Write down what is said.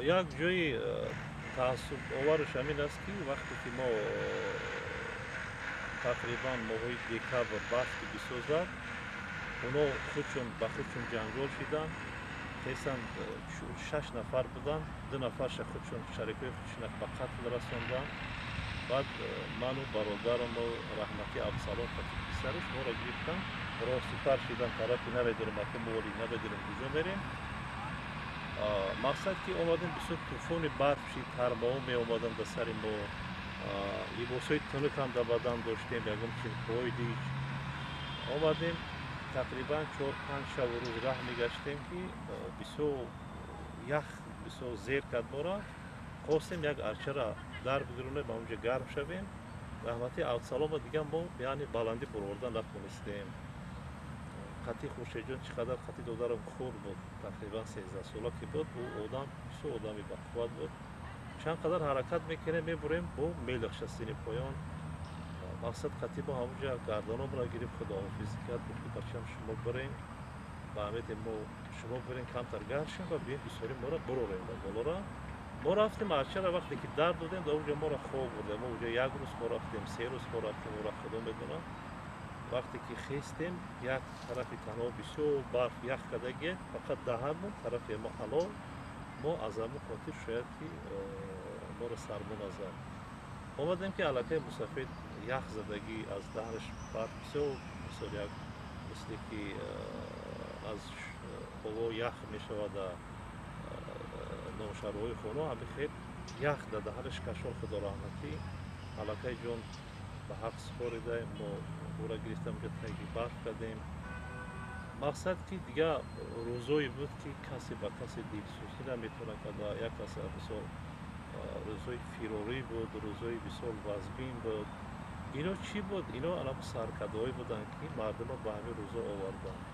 Як ҷои таассубоварш ҳамин аст, ки вақте ки мо тақрибан моҳҳои декабр барф ки бисёр зад, оно худшон ба худшон ҷанҷол шиданд. Хесан шаш нафар буданд, ду нафарша худшон шарикҳои худшона ба қатл расонданд. Баъд ману бародараму раҳматӣ Абдусалом қати писараш моро гирифтанд, ростутар шидан тарафи намедонем, аку моли намедонем куҷо мерем. Мақсад ки омадем, бисёр тӯфони барф шид, тармаҳо меомаданд ба сари мо, либосҳои тунук ҳам дар бадан доштем, ягон чиркҳои дич. Омадем, тақрибан 4-5 шабу рӯз раҳ мегаштем, ки бисёр ях бисёр зер кард моро. Хостем як арчара дар бигиронем, ба онҷо гарм шавем. Раҳмати Абдусалома дигар мо яъне баландӣ бурордан натонистем. Қати Хуршедҷон чӣ қадар қати додарам хурд буд, тақрибан 13 сола ки буд, ӯ одам бисёр одами бақувват буд. Чанд қадар ҳаракат мекунем, мебурем, бо мелахша сини поён. Мақсад қати мо ҳамонҷа гарданомро гирифт, худоҳофизӣ кард, гуфт, ки бачам, шумо бирем, ба умеди мо шумо бирем, камтар гаршем ва бием, бисёри моро бурорем ба болора. Мо рафтем, арчара вақте ки дар додем, дар онҷо моро хоб бурдем. Мо онҷо як рӯз хо рафтем, 3 рӯз хо рафтем, ора худо медонад. Вақте ки хестем, як тарафи танҳо бисёр барф ях кардагие, фақат даҳанмон тарафи мо ҳалол. Мо аз ҳамон хотир шояд ки моро сармо назад. Омадем, ки аллакай мусафед ях задагӣ, аз даҳнаш барф бисёр бисёр, як мисли ки аз ҳаво ях мешавад, ношарҳои хона ҳами хел ях дар даҳанаш кашон. Худо раҳматӣ, аллакай ҷон ба ҳақ супорида. Мо ӯра гирифтам, ҷо таги барф кардем. Мақсад ки дигар рӯзое буд, ки касе ба касе дилсӯзӣ наметавона карда. Як каса бисёр рӯзҳои фирорӣ буд, рӯзҳои бисёр вазбин буд. Ино чӣ буд? Ино анам саркардаҳое буданд, ки мардумро ба ҳамин рӯзҳо оварданд.